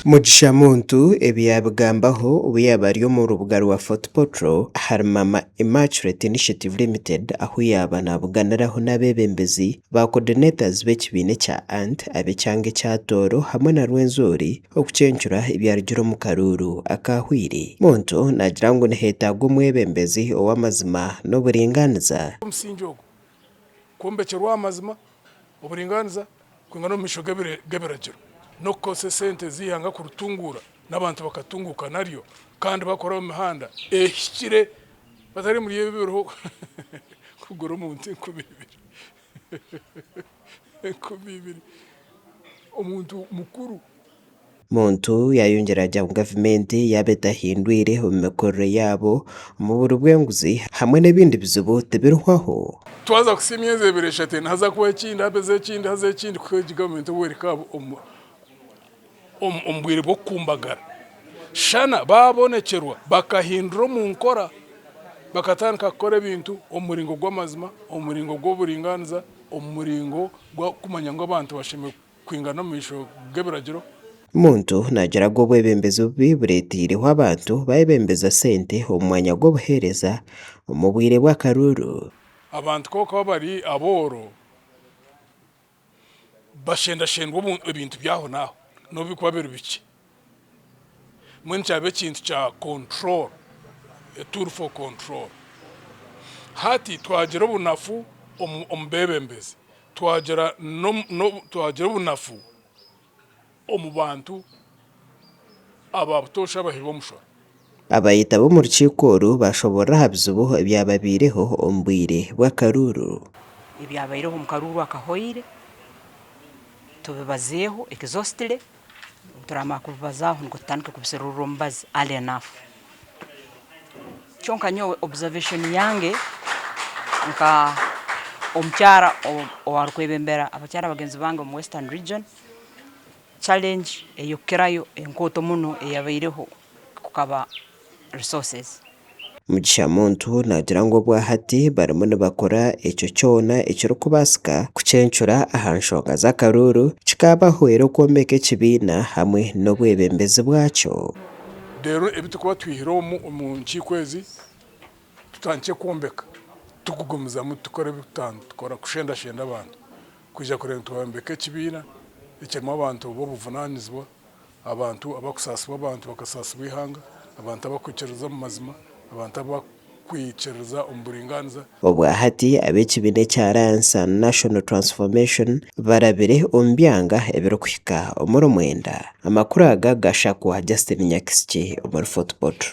Mugisha Muntu ebi yaabigambaho obu yaaba ari omu rubuga rwa Fort Portal ahari Mama Immaculate Initiative Limited ahu yaaba naabuganiraho n'abeebembezi ba coordinators b'ekibiina ekya Ant ab'ekyanga ekya Tooro hamwe na Rwenzori okucencura ebyarugire omu karuuru akaahweire. Muntu naagira ngu niheetaagwa omwebembezi ow'amazima n'oburingaaniza. Omusingye ogu kwombekyerwa aha mazima, oburingaaniza, kwingana omu maisho g'ebiragiro, n'okukozesa esente z'eihanga kuritunguura n'abantu bakatunguuka naryo kandi bakora omu mihanda ehikire batari omuri ebi ebiriho kugura omuntu 2000 omuntu mukuru. Muntu yaayongyera agira ngu gavumenti yaaba etahindwire omu mikorere yaabo omu buri bw'enguzi hamwe n'ebindi bizibu tibirihwaho. Twaza kuhitsya emyezi ebiri eshatu ena haza kubaho ekindi habeho ekindi haze ekindi kuhika egi gavumenti obu erikuba omu bwire bw'okukumbagara. Shana baabonekyerwa bakahindura omu nkora bakatandika kukora ebintu omu muringo gw'amazima, omu muringo gw'oburingaaniza, omu muringo gw'okumanya ngu abantu bashemereire Kwingana omu maisho g'ebiragiro. Muntu naagira ngu obwebembezi bubi bureeteireho abantu baayebembeza sente omu mwanya gw'obuheereza omu bwire bw'akaruuru. Abantu ku barikuba bari abooro, bashendashendwa ebintu by'ahonaaho n'obu birikuba biri bikye. Mbwenu kyaba ekintu kya control, a tool for control. Hati twagira obunafu omu beebembezi, twagira twagira obunafu omu bantu aba butoosha abahi b'omushoro. Abayetaba omu rukiiko oru baashoboorora aha bizibu ebyababaireho omu bwire bw'akaruuru. Ebyabaireho omu karuuru akahoire tubibazeeho exhaustly. Obu turamara kubibazaaho nukwo tutandike kubiserurra omubazi early enough. Kyonka nyowe observation yange nka omukyara owarukwebembera abakyara bagenzi bange omu western region, challenge eyokukirayo enkooto muno eyabaireho kukaba resources. Mugisha Muntu naagira ngu obwahati barimu nibakora ekyo kyona ekirikubaasika kucencura aha nshonga z'akaruuru kikaabahwera okwombeka ekibiina hamwe n'obwebembezi bwakyo. Reero ebi turikuba twihire omu nkiiko ezi tutandikye kwombeka tukugumizamu tukora ebi tukora kushendashenda abantu kwija kureeba ngu twayombeka ekibiina ekirimu abantu b'obuvunaanizibwa. Abantu abakusaasibwa abantu bakasaasibwa eihanga, abantu abakwikiririza omu mazima, abantu abakwikiririza omu buringaaniza. Obwahati ab'ekibiina ekya Alliance and National Transformation barabire omu byanga ebirikuhika omuri mwenda. Amakuru aga gashakwa Justin Nyakisiki omuri Fort Portal.